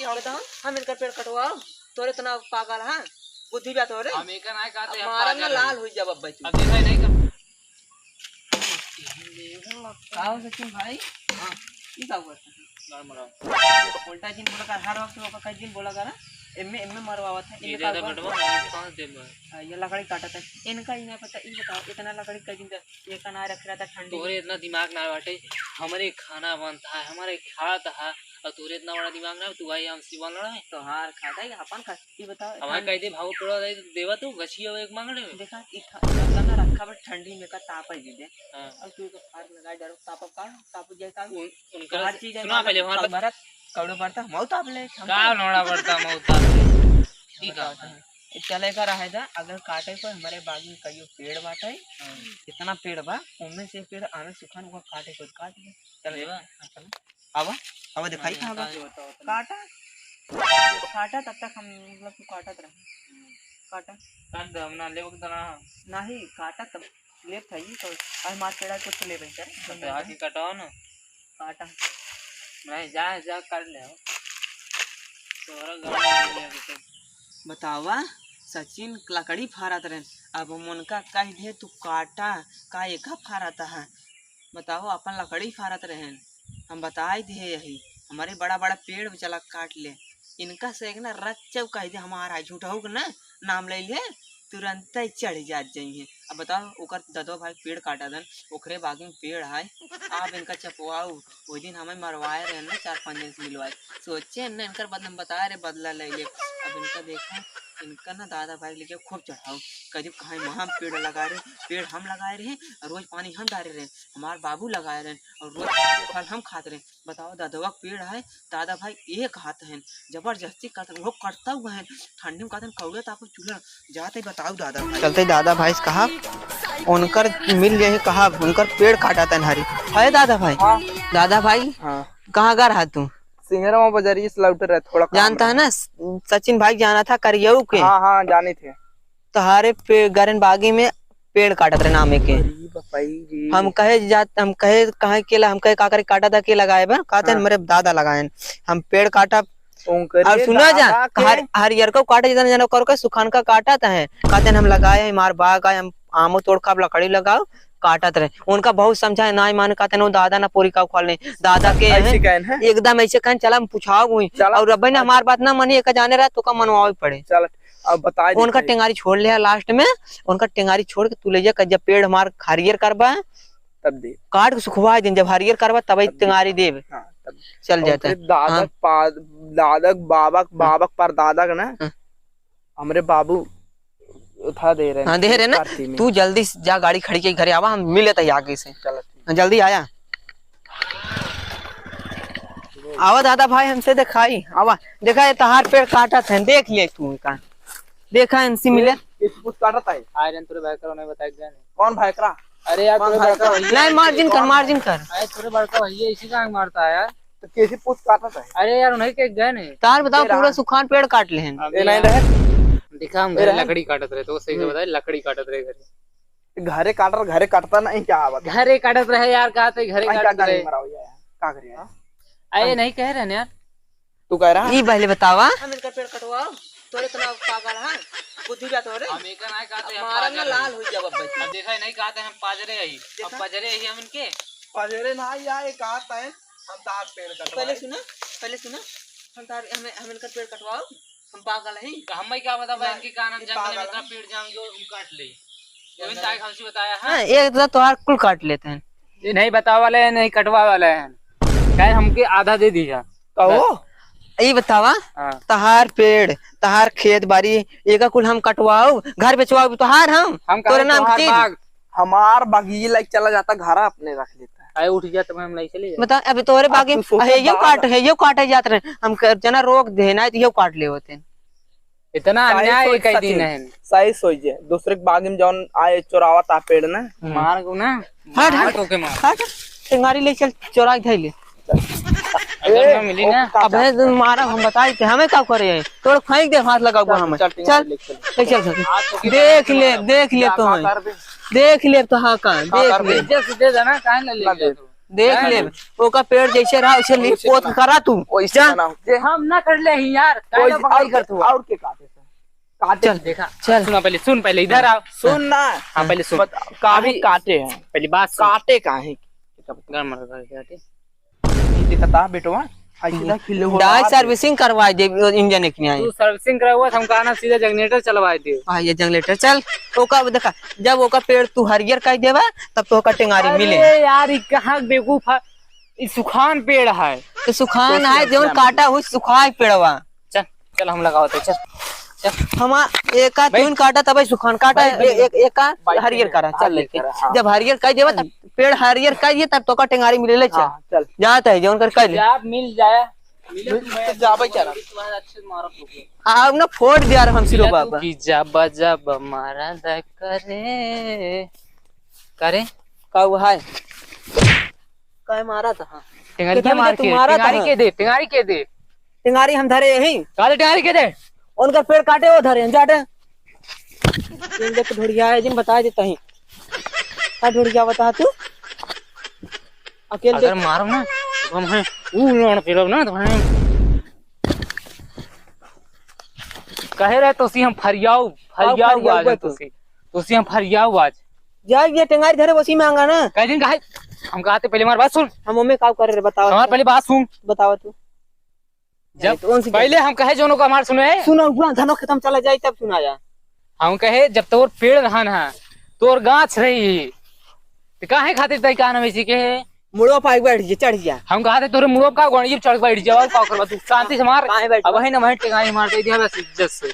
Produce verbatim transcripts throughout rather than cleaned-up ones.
हम बताओ, हम इनकर पेड़ कटवाओ, तोरे इतना पागल है, बुद्धि बा तोरे? हम एकर नाय कहते, अब हम मारब ना, पागल है। लाल हो जाब अब तू। अब देखा ही नहीं कर। का हो सचिन भाई? हाँ। ई का हुआ? मार मराओ। उल्टा जिन बोला कर, हर वक्त वो का जिन बोला कर, एम्मे, एम्मे मरवावत है, ये इनका ज्यादा हुआ। बटवा, ये पाँच दिन में। हाँ, ये लकड़ी काटत है। इनका ही नहीं पता, ई बताओ, इतना लकड़ी का जिन ये कना रख रहा था ठंडी। तोरे इतना दिमाग ना बाटे, हमरे खाना बनता है, हमरे खात है, और तोरे इतना बड़ा दिमाग ना, तू आई हमसे बन रहा है। तोहार खाता है, अपन खा, ई बताओ, हमारे ठंड कह दे, भाव तोड़ा दे, देवा तू, गछिया एक मांगने में। देखा, ई ठा-, ई कना रखा बस ठंडी में का ताप है दे। हाँ। और तू तो फार लगा डरो, ताप का, ताप जाए का। उन-, उनका हर चीज है सुना मालूम, पहले, वहाँ पर कमरत, कौड़ो पड़ता, मौत आप ले, हम का तो नोड़ा पड़ता, मौत आप ले। ठीक है। बताओ तो। चले का रहे दा, अगर काटे को हमरे बाग में कईयो पेड़ बाटे, हाँ। कितना पेड़ बा, उनमें से पेड़ आवे सुखान को काटे को काट दे। चल देवा। हाँ, चल। आवा, आवा दिखाई हाँ, कहाँ बा? काटे बताओ तो। काटा, काटा तब तक हम, मतलब, तू काटत रहे। हम्म। काटा। काट दे, हम ना लेबो के तो ना। नहीं, काटा तब लेत है ये तो, अरे मार पेड़ा कुछ ले भाई कर। तो आके कटाओ ना। काटा। नहीं, जा, जा, काट ले हो। तोहरा गाँव में नहीं है कुछ। बतावा, सचिन लकड़ी फारत रहन, अब हम उनका कह दे, "तू काटा, का एका फारत है?" बताओ, अपन लकड़ी फारत रहन, हम बताई दिए यही, हमारे बड़ा बड़ा पेड़ चला काट ले, इनका से एक ना रच्चव कह दे, हमारा झूठहू के ना नाम ले ले, तुरंत ही चढ़ जात जाइए। अब बताओ, ओकर ददो भाई पेड़ काटा दन, ओकरे बागी में पेड़ है, आप इनका चपवाऊ, वो दिन हमें मरवाए रहे ना, चार पाँच दिन से मिलवाए, सोचे न इनकर बदला हम बताए रहे, बदला ले ले। अब इनका देखा, इनका ना दादा भाई लेके खूब चढ़ाओ, करीब कहाँ वहाँ हम पेड़ लगा रहे, पेड़ हम लगाए रहे और रोज पानी हम डाले रहे, हमार बाबू लगाए रहे और रोज फल हम खाते रहे। बताओ, ददवा के पेड़ है, दादा भाई एक हाथ है, जबरदस्ती करते हैं, वो करता हुआ है, ठंडी में कहते हैं, कौड़ा ताप चूल्हा जाते ही बताओ दादा भाई। चलते दादा भाई से कहा, उनकर मिल जाए कहा, उनकर पेड़ काटा तन हरी। है दादा भाई? हाँ। दादा भाई, हाँ। कहाँ गा रहा तू? सिंगरवा बाजारी से लौट रहे, थोड़ा काम जानता रहा। है ना, सचिन भाई जाना था करियऊ के। हाँ, हाँ, जाने थे। तोहारे पे गरन बागी में पेड़ काटत रहे नामे के। अरे बापाई रे। हम कहे जात, हम कहे, कहे के ला, हम कहे का करे काटा था, के लगाए बा? कहते हैं, हाँ। मेरे दादा लगाए हैं। हम पेड़ काटा उनकरे और सुना जा, दादा के हर-, हरियर को काटे, जितना जना कर के सुखान का काटत है। कहते हैं, "हम लगाए हैं, हमार बाग आए, हम आमो तोड़ के आप लकड़ी लगाओ," काटत रहे। उनका बहुत समझाए, ना माने, कहते हैं, "वो दादा ना पोरी का उखाड़ ले, दादा के ऐसे हैं।" कहन है? एकदम ऐसे कहन, "चला, हम पुछाओ हुई।" चला। और रब्बे ने हमार बात ना मानी, एक जाने रहा, तो का मनवावे पड़े। चल, अब बता दे उनका भाई। टेंगारी छोड़ ले last में, उनका टेंगारी छोड़ के तू ले जा, जब पेड़ हमार हरियर करबा, तब दे। काट के सुखवा दिन, जब हरियर करबा, तबे तब दे। टेंगारी देब। हाँ, तब चल जाता है। दादा हाँ। पा-, दादा, बाबा, हाँ। बाबा के परदादा के ना, हाँ। हमरे बाबू उठा दे रहे हैं हाँ, दे रहे ना। आरती में। तू जल्दी से जा, गाड़ी खड़ी के घरे आवा, हम मिले तही आगे से। चलो, ठीक। हाँ, जल्दी आया। आवा दादा भाई, हमसे देखाई, आवा। देखा, ये तहार पेड़ काटत हैं, देख ले तू का। देखा, इनसे मिले। ये कुछ काटत है। आयरन तोरे भाई करो, नहीं बताया गया नहीं। कौन भाई करा? अरे यार, कौन तोरे भाई बड़का करा? भैया नहीं, है, मार्जिन कर, कौन? मार्जिन कर। अरे, तोरे बड़का भैया इसी का मारता है यार। तो कैसे पूछ काटत है? अरे यार, उन्हीं के गए नहीं। तार बताओ, तेरा। पूरा सुखान पेड़ काट ले हैं। अबे ये नहीं यार। रहे। देखा, हम ये घरे रहे। लकड़ी काटत रहे, तो सही से हम्म। बताए, लकड़ी काटत रहे घरे। घरे काट रहे, घरे काटता नहीं क्या आवत? घरे काटत रहे यार, कहा थे घरे आई काटत का रहे। गाली मराओ यार, का करे यार? अरे, नहीं कह रहे हैं यार। तू कह रहा? ई पहले बतावा। हम इनकर पेड़ कटवाओ, तोरे इतना पागल है, बुद्धि बा तोरे? हम एकर नाय कहते, हम मारब ना, पाजरे लाल हो जाब अब। अब देखा, नहीं कहते हम पाजरे ही, अब देखा? पाजरे ही हम इनके। पाजरे ना, या एक कहत है, हम तार पेड़ कटवाए। पहले सुना, पहले सुना, हम तार, हमें, हम इनकर पेड़ कटवाओ, हम पागल हैं। तो हमें क्या पता बा ना, इनके कान हम ये जंगल में पागल इतना हैं। पेड़ जाम जो हम काट ले। जंगल गोविंद ताई में। हमसे बताया है। हाँ, एक तो तोहार कुल काट लेते हैं। ये नहीं बतावा वाले हैं, नहीं कटवा वाले हैं। कहे हमके आधा दे दीजा। कहो। बस। ई बतावा, हाँ। तहार पेड़, तहार खेत बारी, एका कुल हम कटवाओ, घर बेचवाओ, तोहार हम, हम कहे तोरे नाम तोहार चीज। बाग। हमार बागी लाइक चला जाता, घर अपने रख लेता। अरे उठ जा, तो हम नहीं चले जाए। बता, अबे तोरे अब बागी, तू सोचो अहे, यो बाग। काट, है, यो काटे जात रहे, हम कर, जना रोक दे ना, तो यो काट ले होते। इतना सही अन्याय सोच कई दिन सचिन, है। सही सोच जे। दूसरे के बाग में जौन आए चोरावत आ पेड़ ना। हम्म। मार को ना, हट, मार हट, को के मार। हट, टेंगारी ले चल, चोरा के धइले। अगर ए, ना मिली ओ ना। का अबे चाहता है? मारा हम बताई थे, हमें का करे है? तोड़ फेंक दे, हाथ लगा हुआ चल, हमें। चल, टेंगारी चल, ले चल। ले चल, चल। हाथ को के देख ले, मार। देख ले जा, तो का है। कर दे? देख ले तो हाँ का, का देख कर ले। दे? इज्जत से दे देना, काहे ना ले ना लिया दे। तू? देख ले, ओका पेड़ जैसे रहा, वैसे लिप पोत करा तू। वैसे जा। बनाओ। जे हम ना कर ले ही यार, काहे वैसे बकवास और करत हुआ? और के काटे से? काटे चल, देखा, चल। सुना पहले, सुन पहले, इधर आओ। सुन ना। हाँ, पहले सुन। बता, काहे काटे हैं? पहले बात सुन। काटे काहे? गड़मड़ कर काटे। ये देखता बेटवा, ऐसे ना खिले हो डाई रहा। सर्विसिंग करवाए दे इंजन एक नहीं आई। तू सर्विसिंग करवा, हम कहा ना सीधा जनरेटर चलवाए दे। हाँ, ये जनरेटर चल। ओका देखा, जब ओका पेड़ तू हरियर कर देवा, तब तो ओका टेंगारी मिले। अरे यार, ई कहाँ बेवकूफ है? ई सुखान पेड़ है। तो सुखान है, जौन काटा हुई सुखाए पेड़वा। चल, चल, हम लगावत है, चल, चल। हमा एका भाई। तीन काटा तबे सुखान काटा, भाई, ए-, एक, एका भाई, हरियर करा, चल हरियर लेके। करा, हाँ। जब हरियर कर देवा, तब पेड़ हरियर कर दिए, तब तोका टेंगारी मिले ले, चल। हाँ, चल। जात है, जौन कर, कर ले। जा, मिल जाए। मिल तो जाबे करा। अब ना फोड़ दिया रे हम सिरो बाबा। कि जब, जब मारा द करे, करे। का हुआ है? काय मारा था? हाँ। टेंगारी के मार के, टेंगारी के दे, टेंगारी के दे। टेंगारी हम धरे यही। काले टेंगारी के दे। उनकर पेड़ काटे वो धरे, जाटे। तुम देख ढोढ़िया है, जिन बता देता ही। का ढोढ़िया बता तू? अकेले अगर देख। मारो ना, तो हम हैं, ऊ लोन पे लोग ना, तो हैं। कहे रहे तो सी हम फरियाऊ, का फरियाऊ फरियाऊ आज बा तू? तो सी, तो सी हम फरियाऊ आज। जा ये टेंगारी धरे, वसी में आंगा ना। कह दिन काहे? हम कहा थे पहले हमारी बात सुन। हम ओमे का करे रे, बताओ हमारी तो। पहले बात सुन। बताओ तू। जब अरे, तो कौन सी पहले बात? हम कहे जोनो को हमार सुने। सुनो, हुआ धनो खत्म चला जाए तब सुना जा। हम कहे जब तोर पेड़ रहा ना, तोर गाछ रही, तो काहे खातिर तई कान में इसी के? मुड़वा पाई बैठ जे, चढ़ जा। हम कहा थे तोरे मुड़वा का गोड़िए चढ़ बैठ जाओ, का करबा तू? शांति से मार। काहे बैठ? अब वही ना वही टेंगारी मार दे दिया बस इज्जत से।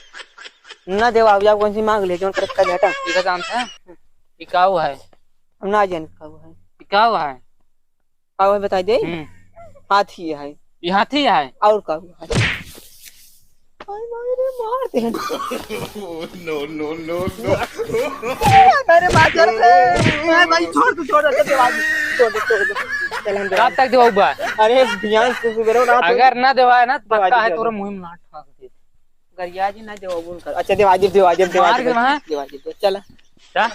ना देवा, अब जाओ कौन सी मांग ले, जोन करत का बेटा। ये का जानता है? ये का हुआ है? हम ना जान का हुआ है। ये का हुआ है? का हुआ है बताई दे? हम्म। हाथी है। ये हाथी है? और का हुआ है? हाय माय रे, मार दे। No, no, no, no। अरे बाजार से। अरे भाई, छोड़ तू, छोड़ दे, देवा दे, छोड़ दे, छोड़ दे। चल, हम देवा कब तक देवाऊ बा? अरे, बिहान से सुबेरे रात हो अगर ना देवा है ना, तो देवा पक्का दे, है देवा तोरा दे। मुँह में लात ठोक दे। गरिया जी ना देवा बोल कर। अच्छा, देवा दे, देवा दे, देवा मार दे, के वहाँ। देवा दे, चल। जा।